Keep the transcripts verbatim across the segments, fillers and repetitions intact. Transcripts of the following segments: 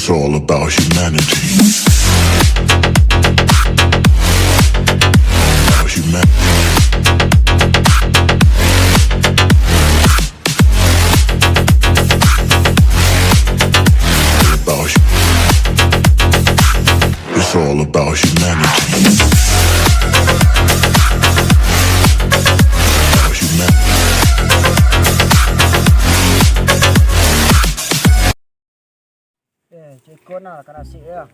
All about humanity. About humanity. About hu-, it's all about humanity. About humanity. Eh, ceko nah, kanasik ya.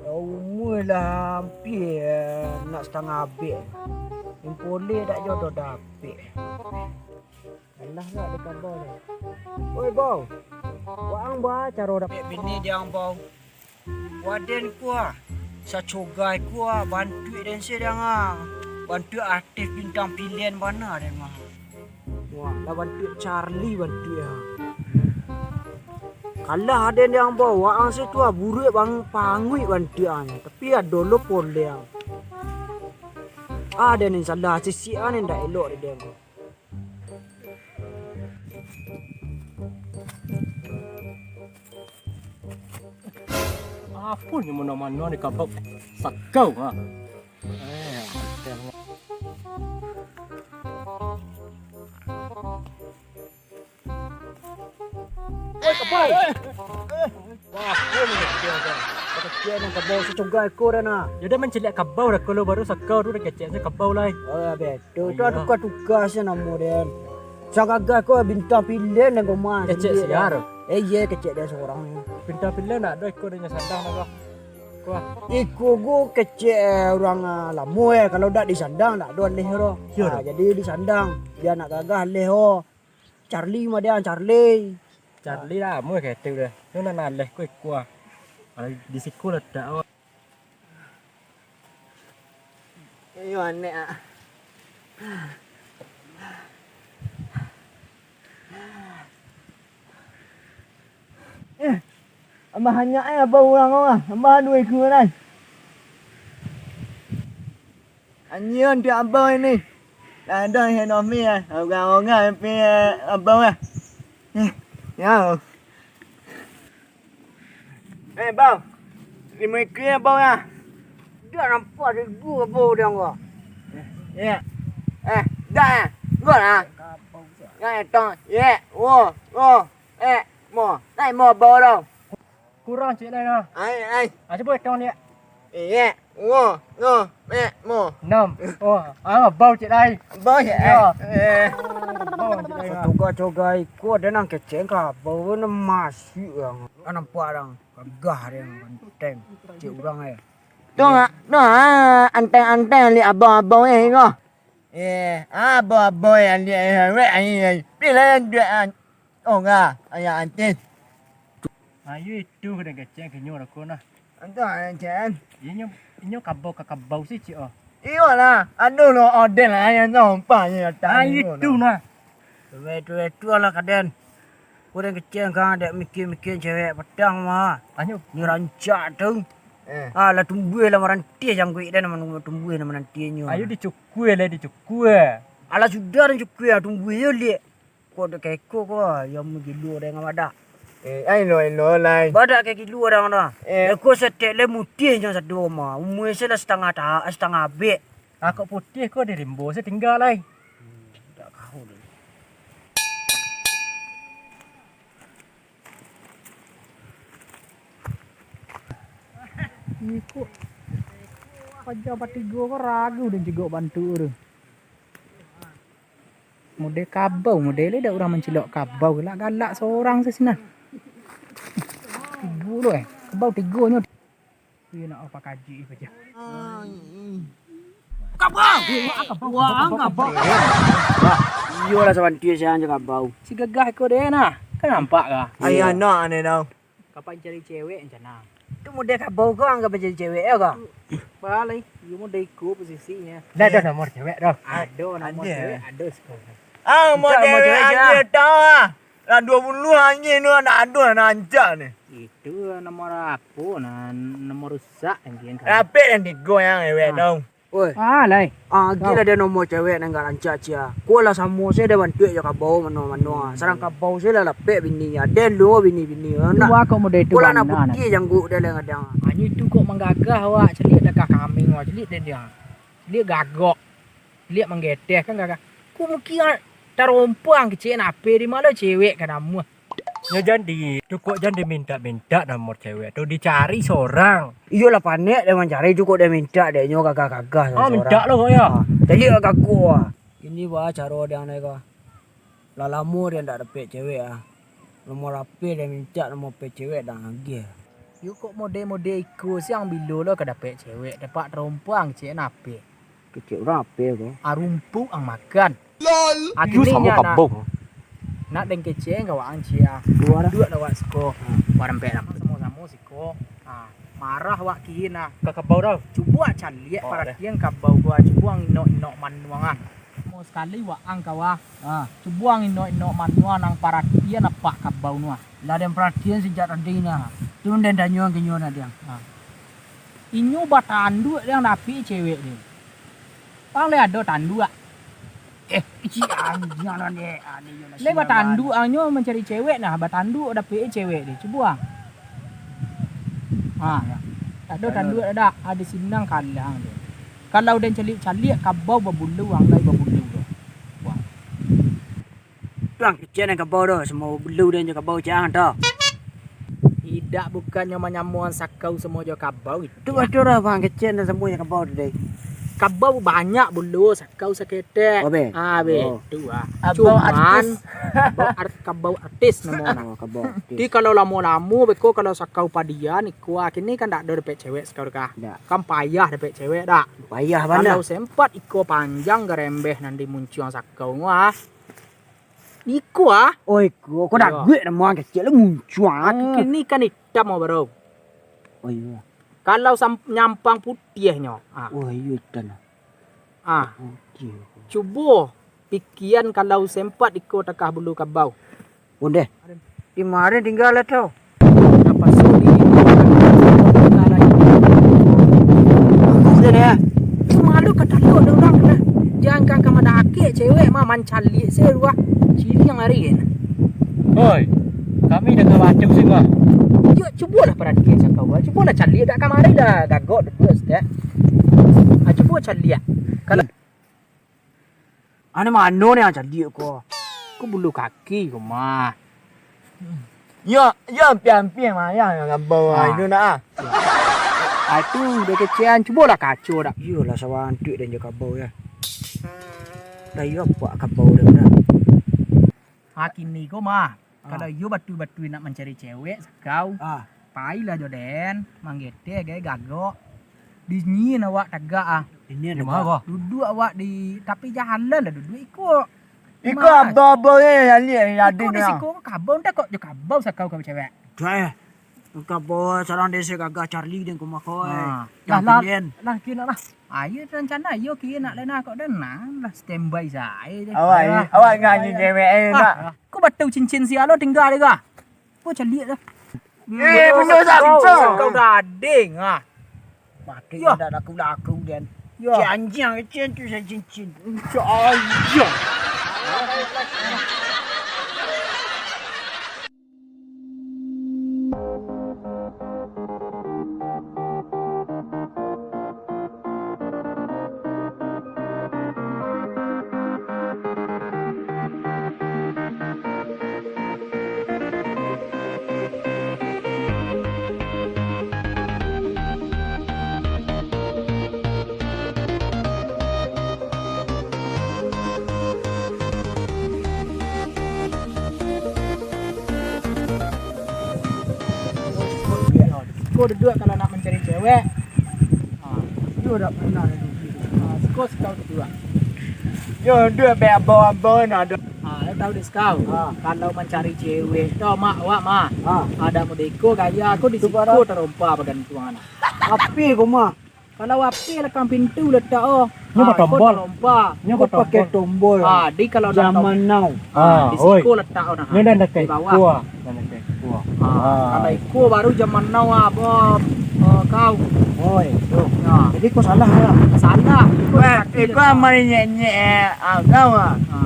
Umua lah ampia, eh, nak satangah abek. Impole dak jo dapek. Alah, nak dikambau ni. Oi, Bau. Waang ba caro dapek bini di ang, Bau. Waden kua, sacogai kua, bantuak den se dang ah. Bantuak artis bintang pilihan bana den mah. Wah, lah bantuak Charlie bantuak ah. Kalah aden dang, Bau, waang se tu ah, buruak bang, panguik bantuak ah. Tapi ado lo poleh ah. Aden nan salah, sisiak ah nan dak elok di den tu. Apo nyo mano-mano ni kabau sakau, ha? Eh, Oi, kabau! Wah, apo ni kecek tu? Kecek nan kabau sacogai ko dah nah. Yo dah mancaliak kabau dah, kalau baru sakau tu dah kecek se kabau lai. Oh, abeh. Tu, tu, iyo, tuka-tuka se namo den. Sagagah ko bintang pilihan den ko mah. Kecek sendiri sia dah. Eh, iyo, kecek den surang ni. Bintang pilihan ndak ado iko den sadang dah. Ko ah. Iko ko kecek, eh, urang, ah, lamo, eh. Kalau dak disandang, ndak ado aleh doh. Iyo dah. Ah, jadi disandang, bia nak gagah aleh, oh. Charlie mah den, Charlie. Charlie lamo kato dah. Nyo nan aleh ko iko ah. Kalau di siko latak, oh. Iyo, anek, ah. Eh, tambah banyak, eh, abau urang ko, ah. Tambah duo ikua lai. Anjiang, tu abau ni. Lah ado henomi, ah. Urang-urang pi, eh, abau, ah. Eh, yo. Eh, Bau. Limo ikua, Bau, yo. Dak nampak ribu, Bau, dang ko. Yo. Eh, dak, eh. Enggak lah. Yo, etong. Yo, wo, wo. Eh, mo. Nai mo, Bau, dong. Kurang ciek lai nah. Ai, ai. Ah, cubo etong liak. Iyo, ngo, ngo, mek, mo. Enam. Oh, ah, bau ciek lai. Bau ciek, iyo, eh. Eh. Bau ciek lai nah. Coga-coga iko ado nan kecek kabau, nan masuak urang. Ah, nampak urang. Gagah urang, ganteng. Kecek urang, eh. Tu, ah, tu, ah, anteng-anteng liak abau-abau, eh, ko. Eh, abau-abau, eh, liak, eh, wek, ai, ai. Pilih duit, ah. Oh, enggak, ayah antis. Ayo itu kena kecek ke nyo rako nah. Antu ayah cek. Inyo, inyo kabau ka kabau si cik oh. Iyo lah, aduh lo odel ayah nyo umpah nyo datang. Ayo itu nah. Tuwe tuwe tu lah kaden. Kurang kecek kan dek mikir-mikir cewek petang mah. Anyo. Nyo rancak tu. Eh. Ah, lah tumbuah lah marantis jangguik dan tumbuah lah marantis nyo. Ayo dicukua lah dicukua. Alah sudah dan cukua tumbuah yo liak. Ko dek keko ko, yo magilo dek ngam adak. Eh, ai lo, ai lo, lai. Badak ke gilo dek ngam dah. Eh. Ko setek le mutiah nyo sado mah. Umua se lah satangah ta-, satangah abek. Akok putiah ko di rimbo se tingga lai. Hmm, dak kau deh. Iko. Paja batigo ko ragu den jigok bantu tu. Model kabau, model dak urang mancilok kabau, galak-galak sorang se sinan. Tigo tu, eh, kabau tigo nyo. Iyo nak apa kaji paja. Kabau! Wah, kabau, kabau, kabau. Iyolah sabanti siang je kabau. Si gagah ko deh nah. Kan nampak kah? Ayah nak ane tau. Kapan cari cewek rencana? Tu model kabau ko anggap jadi cewek yo ko? Balai, iyo model iko posisinyo. Dah ada nomor cewek dah. Ado nomor cewek, ado sekarang. Ah, nomor cewek anjir tau ah. Lah duo puluah anjir tu nak ado nak rancak ni. Itu nomor apo nah, nomor rusak anjir. Rapek yang tigo yang cewek tau. Oi. Ah, lai. Ah, agiahlah den nomor cewek nan agak rancak, Cia. Ko lah samo se den bantuak jo kabau mano-mano, ah. Sadang kabau se lah dapek bini, ah. Den lo bini-bini, ah. Tu nak, kok model tu ko lah nak bana, putiah nak jangguik den lah kadang. Ah, nyo itu kok manggagah awak, caliak dagah kambing awak, caliak den dia. Caliak gagok. Caliak manggeteh kan gagah. Ko mungkin, ah, tarompang kecek nak ape di ma lo cewek ka namuah. Nyo jan di, cukuik jan dimintak-mintak nomor cewek tu, dicari sorang. Iyolah, panek den mancari, cukuik den mintak dek nyo gagah-gagah. Ah, sorang. Mintak lo kok yo. Ah, caliak gagah ko, ah. Kini baa caro den ko. Lah lamo den dak dapek cewek, ah. Nomor H P den mintak, nomor H P cewek dak agiah. Yo kok model-model iko siang bilo lo ka dapek cewek, dapat tarompang kecek nak ape. Kecek urang ape ko? Ah, rumpuik ang makan. Lol. Iyo, samo kabau. Nak den kecek ka waang, Cia. Duduak lah wak siko. Ha. Wak rampek lah. Samo-samo siko. Ha. Marah wak kian nah. Ka kabau dah. Cubo wak caliak, paratian kabau ko. Cubo ang inok-inok manuang ah. Samo sakali waang ka wak. Ha. Cubo ang inok-inok manuang, ang paratian apak kabau nuah. Lah den paratian sajak tadi nah. Tu den tanyo ka inyo nah, Diang. Ha. Inyo batanduak, Diang, dapek cewek tu. Pang lai ado tanduak. Eh, icik anjiang lah, Dek. Lai batanduak, ang nyo mancari cewek nah, batanduak dapek cewek tu. Cubo ang. Ha, tak ado tanduak dak, ado sinang kalah tu. Kalau den caliak-caliak, kabau babulu, ang lai babulu tu. Wah. Tuang kecek nan kabau tu, samo bulu den jo kabau cang tu. Idak, bukannyo manyamoan sakau samo jo kabau itu. Tu ado lah bang kecek nan samo jo kabau tu deh. Kabau banyak bulu, sakau saketek. Oh, be. Ah, be. Oh. Tu ah. Kabau cuman artis. Kabau art-, kabau artis namo nah. Oh, kabau artis. Jadi kalau lamo-lamo beko kalau sakau padian iko ah, kini kan dak ado dapek cewek sakau ka. Dak. Kan payah dapek cewek dak. Payah bana. Kalau sempat iko panjang garembeh nan di muncuang sakau ngah. Iko ah. Oh, iko. Ko daguik namo ang kecek lah muncuang. Kini kan itam, oh, bro. Oh, iyo. Kalau sam-, nyampang putiahnyo. Ah. Oh, iyo, itam. Ah. Putiah. Cubo pikian kalau sempat iko takah bulu kabau. Ondeh. Di mano tingga lah tu? Apa sulit? Aku je ni, ah. Cuma lu kata lu ada orang kena. Jangan ka madakik cewek mah mancaliak se ruah. Ciliang hari ni. Oi, kami dah ka macam sih, Bah. Yo, cubolah paratian sakau, Bah. Cubolah caliak dak kamari dah gagok duduk sikit. Ah, cubo caliak. Kalau Ane mano ni ang caliak ko? Ko bulu kaki ko mah. Yo, yo, ampia-ampia mah, yo, kabau ah. Itu nak ah. Ah, tu dah kecekan, cubolah kaco dak. Iyolah, sawantuik dan jo kabau yo. Dah iyo, apak kabau dah, dah. Ha, kini ko mah. Ah. Kalau iyo batul-batul nak mancari cewek sakau, ah, pailah jo den, manggeteh gai gagok. Dingin awak tagak ah. Dingin. Di ma ko? Duduak awak di tapi jalan lah duduak iko. Iko abau-abau ni, yang ni, yang iko di siko kabau, entah kok jo kabau sakau ka cewek. Dah, eh. Kabau sarang desa gagah Charlie dan kumakoi. Ha. Lah, lah, lah, kini lah. Ayo rencana, ayo kini nak lena kok dan nah, lah standby sae je. Awak, awak nganyi cewek eh nak. Ko batau cincin sia lo tinggal deh kah? Ko caliak dah. Eh, punyo sakau. Kau gading ah. Mati yo. Dak laku-laku dan. Yo. Si anjing kecil tu saya cincin. Si anjing. Ko duduak kalau nak mancari cewek. Ha. Yo dak pernah duduak. Ha, siko sakau duduak. Yo duduak be abau-abau nak ado. Ha, yo tahu dek sakau. Ha. Kalau mancari cewek tu mak awak mah. Ha. Ado modeko gaya ko di siko tarompa bagantuang. Api ko mah. Kalau api lakang pintu letak oh. Nyo batombol. Nyo pakai tombol. Ah, di kalau zaman now. Ah, di siko letak oh nah. Nyo dah dekat ikua. Dah dekat ikua. Ah, kalau ikua baru zaman now ah, apa? Oh, kau. Oh, itu. Ya. Jadi kau salah lah. Salah. Kau Wah, sakit itu lah. Amal nyek-nyek, ah, kau, ah. Ha.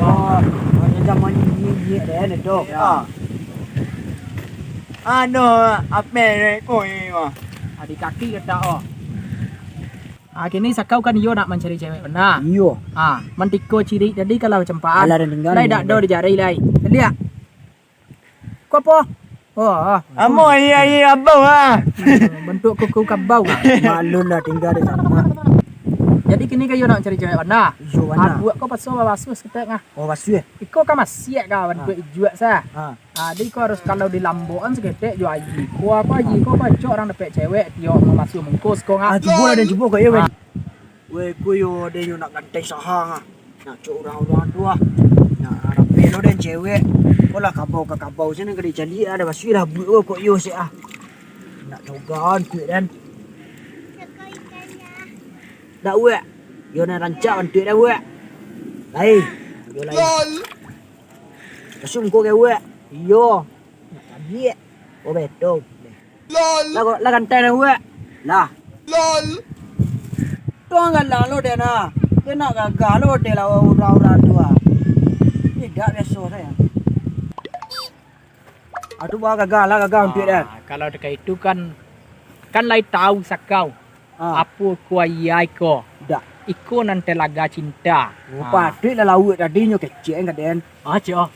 Oh, hanya zaman nyek-nyek deh, itu. Ya. Ah. Anu, apa ni, kau ni, ah? Ah, di kaki letak, oh. Ah, kini sakau kan iyo nak mancari cewek bana. Iyo. Ah, mantiko cirik tadi kalau cempaan. Alah, dah tinggal. Lai dah ado di jari lai. Liak. Ko apo? Oh, ah. Amo, iya, iya, abau, ah. Bentuk kuku kabau, ah. Maklum lah tinggal di sana. Jadi kini ka iyo nak cari cewek bana. Iyo, bana. Ah, buat ko paso basuh seketek, ah. Oh, basuh, eh? Iko ka masiak ka, bentuk ijuak sa. Ha. Ah, jadi ko harus kalau dilambokan saketek jo aji. Ko apo aji ko pacok urang dapek cewek, tiok mamasuah mungko siko ngah. Ah, cubo lah den, cubo kok iyo, Ben. Ah. Weh, ko iyo den yo nak gantai saha ngah. Nak cok urang-urang tu ah. Nak rapek lo den cewek. Ko lah kabau ka kabau sinan ka dicaliak, ado basuah lah buek ko kok iyo sek ah. Nak cogaan kuik den. Dak wek. Yo nan rancak bantuak den wek. Lai. Yo lai. Kasum ko kewek. Iyo. Nak kabiak. Oh, betul. Lah, lah gantai dah wek. Lah. Tuang galang lo den ah. Den nak gagah lo den lawan urang-urang tu ah. Tidak biaso sajo. Aduh, bah gagah lah, gagah untuak den. Ah, kalau takah itu kan, kan lai tahu sakau. Ah. Apo ko ayah iko? Dak. Iko nan talaga cinta. Oh, ah. Patuik lah lauak tadi nyo kecek kan ka den. Ah, cek, ah.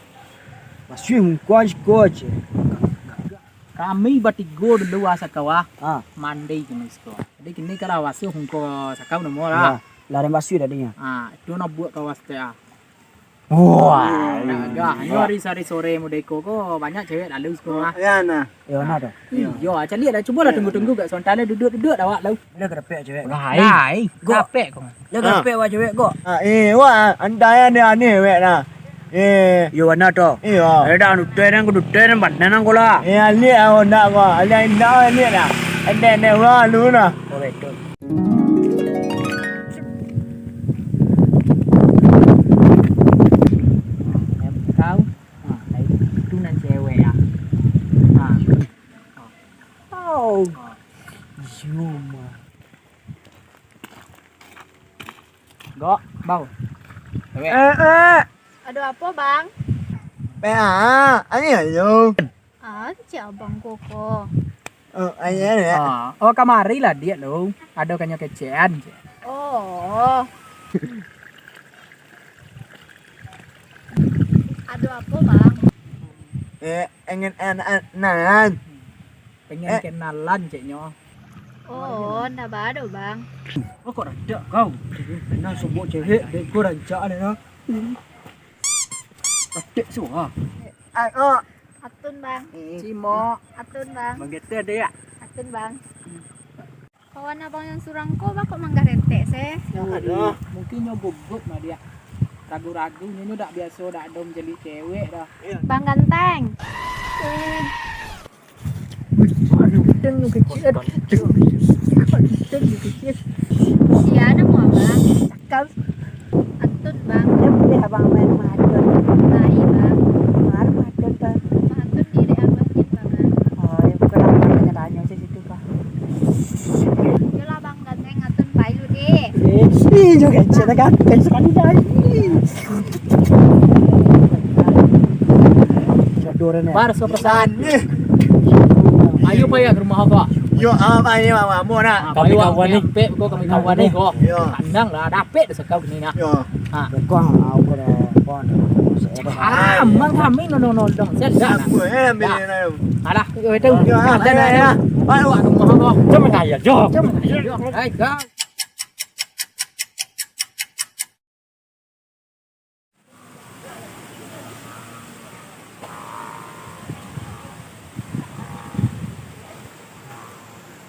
Basuah mungko siko, cek. Kami batigo dulu, ah, sakau, ah. Ah. Mandi kini siko. Jadi kini kalau basuah mungko sakau namo lah. Yo, lah den basuah tadi nyo. Ah, itu nak buek kawas teh, ah. Wah. Gagah. Nyo hari sehari sore mode iko ko banyak cewek lalu siko, ah. Yo, nah. Yo, nah tu. Iyo, caliak dah. Cubolah tunggu-tunggu gak sementara duduak-duduak dah awak lalu. Dah ka dapek cewek. Wah, ai. Nah, ai. Gok. Dapek ko. Dah ka dapek awak cewek, Gok. Ah, eh, wah, antai aneh-aneh wek nah. Eh. Yo, bana tu. Iyo. Ada dah, duduak nan, duduak nan, bana nan ko lah. Eh, aliak awak nak ko. Aliak indak, aliak dah. Aneh-aneh wah lu nah. Oh, betul. Kau, ha, itu nan cewek, ah. Ha. Oh. Ha. Yo, ma. Gok, bau. Cewek. Eh, eh. Ado apo, Bang? P A, ani ayo. Ah, kecek abang ko ko. Oh, ayo, ya. Ah, oh, kamari lah, Diak, lo. Ado kanyo kecekan, cek. Oh. Ado apo, Bang? Eh, ingin enak-enakan. Pengen kenalan, ceknyo. Oh, ndak bado, Bang. Oh, kok rancak kau? Kenal sobok cewek, dek ko rancak ni, nah. Rancak suah. Ah, oh. Atun, Bang. Cimo. Atun, Bang. Bang Gete ada ya? Atun, Bang. Kawan abang yang surang ko, bako manggaretek se? Aduh. Mungkin nyo gugup mah dia. Ragu-ragu, nyo, nyo dak biaso, dak ado manjali cewek dah. Bang Ganteng. Sia namo abang? Kau. Atun, Bang. Dah buliah abang main mahadon. Nah, iyo, Bang. Mahadon, Bang. Mahadon diri abang ni, Bang. Oh, yo, bukan abang tanyo-tanyo se situ, Bang. Yolah, Bang Ganteng, Atun pai lu deh. Eh, ih, jo kecek dah ganteng sakali dah. Jodoh dah ni. Bar, so pesan. Ayo, pai ka rumah abah. Yo, ah, pai, pai, pai, amo nak. Ah, kami kawan ni. Pek ko, kami kawan ni ko. Yo. Kandang lah, dapek dah sakau kini nah. Yo. Ha. Kau, ah, kau dah, kau dah. Ah, mang kami nodong-nodong. Saya dah. Apa, eh, ambil ni, nah. Alah, yo, itu. Yo, ah, ada, ada, ada. Pai, pai. Rumah abah. Cuma kaya, jo. Cuma kaya, jo. Hai, kau.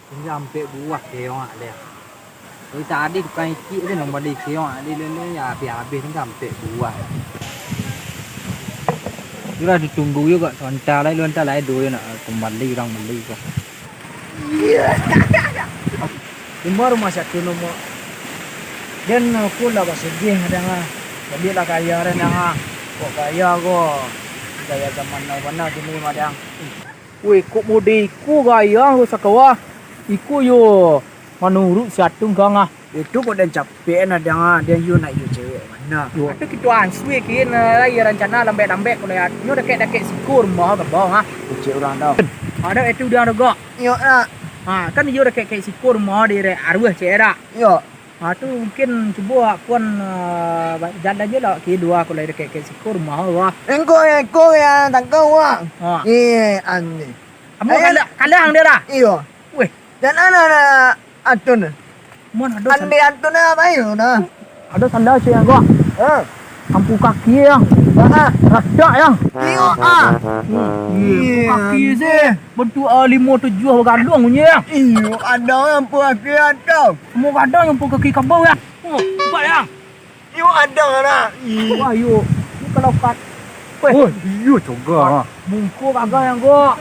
Tingga ampek buah keong ak deh. Dari tadi tukang ikik tu mambali keong ak deh, lele, yo abih-abih tingga ampek buah. Sudah ditunggu juo, sabanta lai, sabanta lai, duo nak kumbali urang bali ko. Rumah-rumah satu nomor. Den aku lah basugih, madang ah. Jadi lah kaya, den ah. Kok kaya ko? Gaya zaman now bana kini, madang. Weh, kok mode iko gaya sakawa. Iko yo manuruik si Atung kang ah. Itu kok den capek nah, dang ah, den yo nak yo cewek mano. Yo. Atu kito ansui kin, eh, lai rancana lambek-lambek ko lai. Nyo dakek-dakek siko rumah ka bawah ah. Kecek urang tau. Ado itu urang dogok. Yo nak. Ha, kan iyo dakek-dakek siko rumah di re-, aruah cewek dak. Yo. Ha, tu mungkin cubo awak pun, eh, jalan je lah, kilo aku lai dakek-dakek siko rumah awak. Engko, engko ya, tangkau wak. Ha. Eh, aneh. Kamu Ayo. Kalah, kalah ang dia dah? Iyo. Weh. Jan ana na Atun. Mana ada sandal? Ande Atun na bayu na. Ada sandal cek yang gua. Ha. Ampu kaki yang. Ha. Radak yang. Iyo ah. Hmm. Iya, ampu kaki sih. Bentuk, ah, limo tujuah bagalung bunyi yang. Iyo, ada ampu kaki atau. Semua gadang yang ampu kaki kabau yang. Oh, nampak yang. Yo, ada lah. Wah, yo. Ni kalau kat. Weh. Oh, iyo, coga. Bungkuk agak yang gua.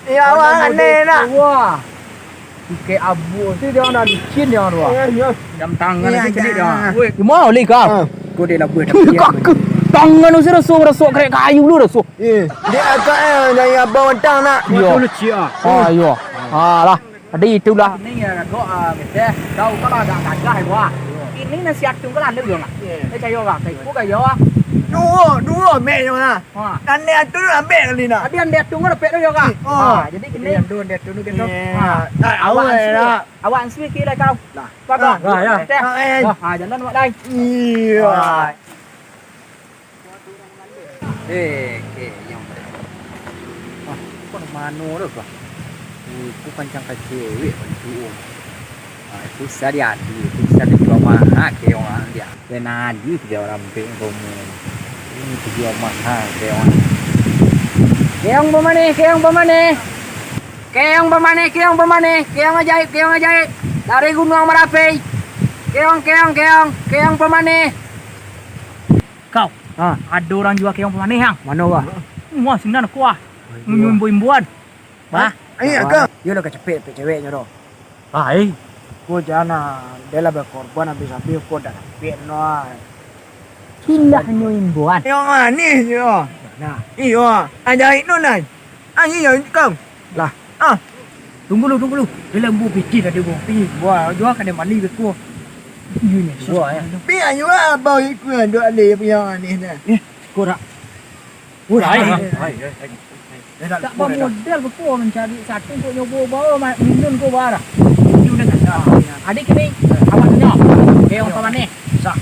Ya, wah, aneh nak. Wah. Pakai abu tu dia nak licin dia tu. Iya, iya. Jam tangan Iya, tu cedek iya. Dia. Weh, cuma oleh kau. Ah. Kau dia labuh. Kaki tangan tu rasa, rasa kerek kayu lu rasa. Eh, dia agak eh dari abang matang nak. Iya. Betul cik ah. Ah, iya. Ah lah. Jadi itulah. Ini ya, kau, ah, Mister, kau kalau agak gagah, wah. Ini nasi atung kau lalu dong, ah. Iya. Eh, cayo, ah. Cayo, kau cayo, ah. Duo, duo, mek, dong, ah. Ha. Ande atung tu ambek kali, nah. Tadi ande atung kau dapek tu, dong, ah. Oh. Ha, jadi kini. Jadi, ande atung tu, gitu. Iya. Ha. Awak ansui, awak ansui kira kau. Lah. Kau, kau. Ah, ya. Mister. Ah, eh. Ha, jalan, awak, dai. Iya. Ha. Eh, keong. Ah, kau mano tu, kau? Itu pancang ka cewek, bantu. Ah, itu susah diadu, itu susah dijual mahal, keong, ah, dia. Kena adu, dia orang pek, kau mu. Ini dijual mahal, keong. Keong pamaneh, keong pamaneh. Keong pamaneh, keong pamaneh, keong ajaib, keong ajaib. Dari Gunuang Marapi. Keong, keong, keong, keong pamaneh. Kau, ha? Ado urang jua keong pamaneh, ang? Mano, wah? Wah, sinan kuah. Ngunyo imbo-imboan. Bah? Iyo lah, kacapek dapek ceweknyo tu. Ai. Ko jan ah, dia lah bakorban habis-habis, ko dak dapek no ah. Silahnyo imboan. Keong manih yo. Nah. Iyo, ajaib no, Nay. Ayo, kau. Lah. Ah. Tunggu lu, tunggu lu. Dalam bu pitih tadi bu. Pitih buah, jua ka den bali beko. Iyo ni. Buah, ya. Pi ayo lah, abang ikut duk alih punya ni dah. Eh, kau dak. Oh, dah. Hai, hai, hai, hai. Tak bamodal beko mancari satu kok nyobo bawa ma-, minum kau barah. Minum dah tak ada. Adik kini, awak tanya. Keong pamaneh. Sah.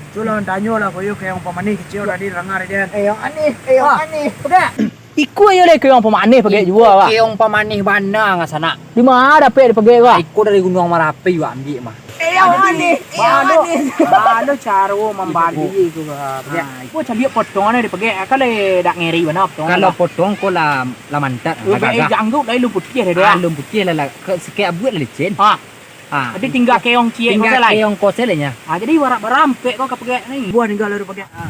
Culo tanyo lah, koyo keong pamaneh kecil tadi, rangar dia. Eh, yang aneh, eh, yang aneh. Pegang. Iko iyo lai keong pamaneh pagek jua, bah. Keong pamaneh bana nga sanak. Di ma dapek dipagek, bah? Iko dari Gunuang Marapi, wak ambiak mah. Keong manih, keong manih. Balo caro mambagi tu, bah. Ko caliak potong ane dipagek, kan lai dak ngeri bana potong. Kalau potong ko lah, lah mantap, lah gagah. Janggut lai lun putiah dia. Ah, lun putiah lah, lah. Sikek abuak lah licin. Ha. Ha. Jadi tingga keong ciek ko lai. Tingga keong ko se lai nya. Ha, jadi barak barampek ko ka pagek ni. Buah tingga lalu pagek. Ha.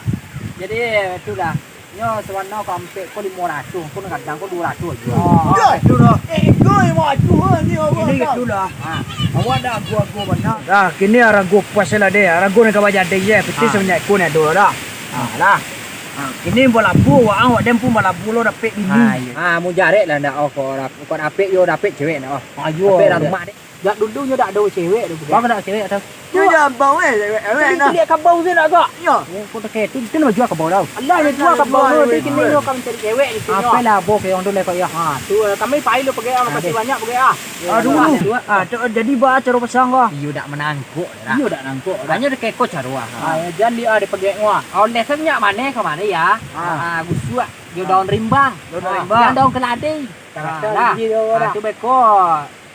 Jadi itulah. Nyo sabana ko ampek ko limo ratuih, ko kadang ko duo ratuih juo. Ah. Dah, itu dah. Eh, itu limo ratuih ni awak. Ini dah. Itulah. Ha. Awak dah ago-ago bana. Dah, kini arago pas lah deh. Arago ni ka bajadi je. Piti sabanyak ko ni ado dah. Ha, lah. Ha, kini balabu awak, awak den pun balabu lo dapek bini. Ha, iyo. Ha, mujarek lah ndak oh ko dap-, ko dapek yo dapek cewek ndak oh. Ayo. Dapek dalam rumah deh. Jak dulu nyo dak ado cewek tu. Bang dak cewek tu. Nyo dak abang weh, cewek awak nah. Caliak kabau tu nak gak? Yo. Oh, kau tak tu, tu nak jual kabau tau. Alah, nak jual kabau tu, dia kini nyo kan cari cewek di sini. Apo lah abang keong tu lekok ya. Ha, tu kami pai lu pagek ah, makasih banyak pagek ah. Ah, dulu. Ah, tu jadi ba caro pasang ko. Iyo dak manangkok lah. Iyo dak nangkok. Hanyo dak keko caro ah. Ah, jadi ah dia pagek ngua. Oleh sebanyak mane kamari ya. Ah, gusuak. Yo daun rimbang. Daun rimbang. Yang daun keladi. Nah, tu beko.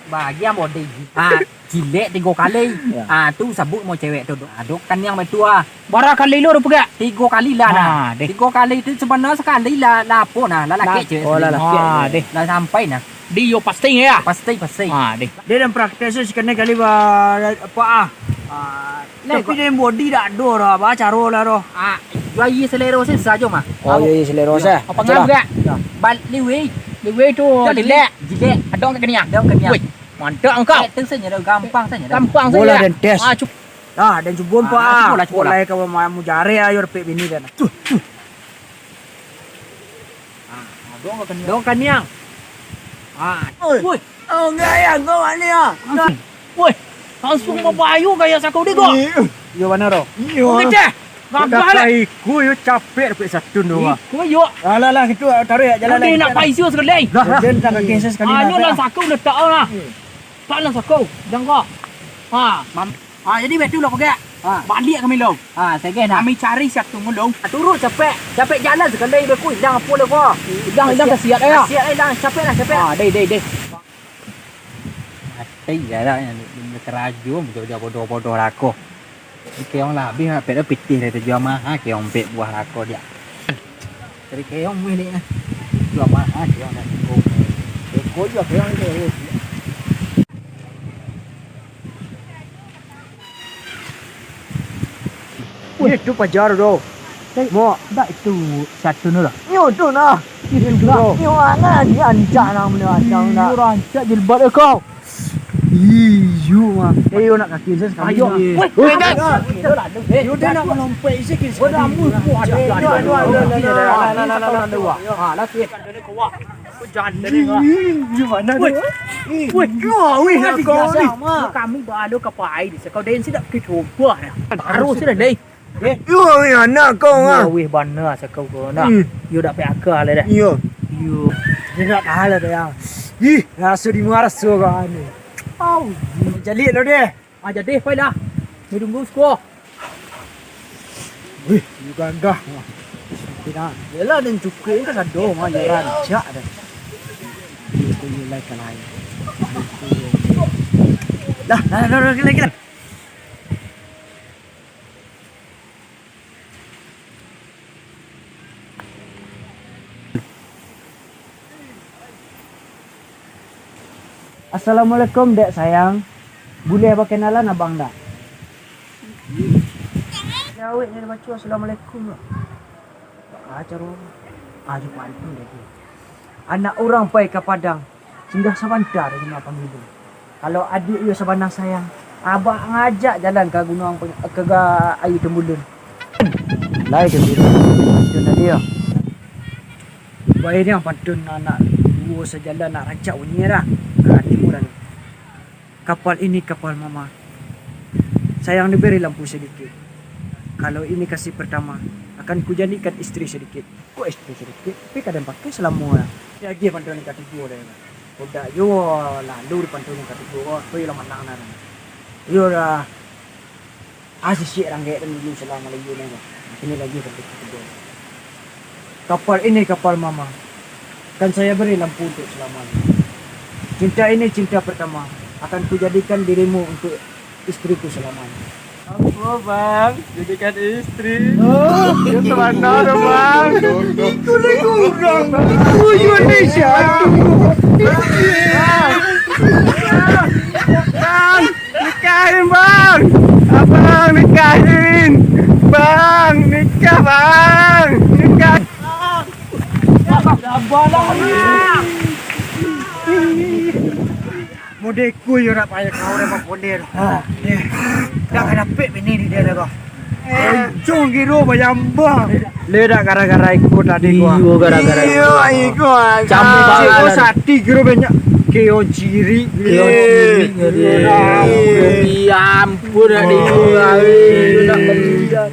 Bagian bodi. Ha, cilek tigo kali. Ya. Ha, tu sabuik mo cewek tu. Ado kaniang batua. Bara kali lu dah pegak? Tigo kali lah nah. Ha, deh. Tigo kali tu sebenarnya sekali lah, lah apo nah, lah lakek cewek. Oh, lah lakek. Ha, deh. Lah sampai nah. Di yo pasti ya? Pasti, pasti. Ha, deh. Dia dan praktek tu sekali kali ba-, apa ah? Ha, tapi dia bodi dak ado dah, ba caro lah dah. Ah, yo iyo selero se sajo mah. Oh, yo iyo selero se. Apa ngam gak? Bal liwei. Liwei tu jilek. Jilek. Ado angkat keniang. Ado angkat keniang. Wih. Mantap engkau. Eh, tu saja dah, gampang saja. Gampang saja. Bola dan tes. Ah, cup. Dah, dan cubo empat ah. Cubolah, cubolah. Mulai kau mau mujarek ayo dapek bini dan. Tuh, tuh. Ah, dong kaniang. Dong kaniang. Ah, Oi. Woi. Oh, gaya kau ni ah. Langsung. Woi, langsung babayo gaya sakau dek kau. Iyo. Iyo bana tu. Iyo. Kau keceh. Gagah lah. Iko yo capek dapek satun tu. Iko yo. Alah lah, itu taruh ya jalan. Dia nak paisio sekali. Lah. Dia nak kaki saya sekali. Ayo lah sakau letak lah. Tak lah sakau. Jangan kau. Ha. Mam- Ah, jadi betul lah pagak. Ah. Baliak kami lo. Ah, segeh nah. Kami cari siap tunggu lo. Ah, turun capek. Capek jalan sekali ibu ku hilang apa lo ko. Hilang, hilang kasiat ya. Kasiat hilang, capek lah, capek lah. Ah, deh, deh, deh. Mati jalan yang kerajo, bodoh-bodoh lako. Keong lah habis, pek pitih dari tujuan maha, keong pek buah lako dia. Cari keong weh dek ah. Jual maha keong dah cukup. Eko jual keong tu. Weh, tu pajar tu. Mo, dak itu satu tu lah. Nyo tu nah. Itu tu. Nyo angan ni ancak nang mana ancak nak. Iyo, rancak jilbab kau. Iyo, Mak. Eh, yo nak kaki saya sekali. Ayo. Weh, weh, dah. Yo dah nak melompek isi kiri sekali. Dah, dah, dah. Ha, lah, sih. Ih, di mana tu? Weh, weh, kami baru kapai di sekau den sidak kecoba dah. Baru sudah deh. Eh? Yo, weh, anak kau ah. Yo, weh, bana sakau kau nah. Hmm. Yo dak P K lah dah. Iyo. Yo. Dia dak tahan lah dah. Ih, raso di muka raso kau ni. Au. Jalik lo deh. Ah, jadi pai lah. Ni tunggu siko. Wih, yu gagah. Wah. Tidak. Yelah, dan cukup kan sado mah, yo rancak dah. Itu yo lai ka lain. Lah, lah, lah, lah, lah, lah. Assalamualaikum, Dek sayang. Buliah bakenalan abang dak? Jawek nyo baco assalamualaikum lo. Baa caro? Ah, jo pantun dah tu. Anak urang pai ka Padang, singgah sabanta di rumah pangulu. Kalau adiak iyo sabana sayang, abak ngajak jalan ka gunuang, ka ga-, aia Tembulun. Lai ka biru, pantun tadi yo. Bae nian pantun anak duo sajalan nak rancak bunyi dah. Ka timuran. Kapal ini kapal mama. Sayang diberi lampu sedikit. Kalau ini kasih pertama, akan kujadikan istri sedikit. Kok istri sedikit? Tapi kadang pakai selama lah. Lagi pantun yang katigo dah. Kodak jo lalu di pantun yang katigo. Kau yang manang dah. Iyo dah. Ah, sisik ranggek dan dulu selama lagi dah. Ini lagi pantun katigo. Kapal ini kapal mama. Kan saya beri lampu untuk selamanya. Cinta ini cinta pertama. Akan kujadikan dirimu untuk istriku selamanya. Apa, Bang? Jadikan istri? Oh. Yo, sabana tu, Bang. Itu lagi urang. Oh, Indonesia. Bang, nikahin, Bang. Abang, nikahin. Bang, nikah, Bang. Nikah. Modeko yo nak payah kau dah baponer. Ha. Eh, dah ka dapek bini di daerah kau. Ujung kiro bayamba. Le dak gara-gara iko tadi gua. Iyo, gara-gara iko. Iyo, iko. Campur balan. Iko sati kiro banyak. Keo ciri. Keo ciri. Iyo. Ya ampun, tadi gua. Iyo, nak meninggal.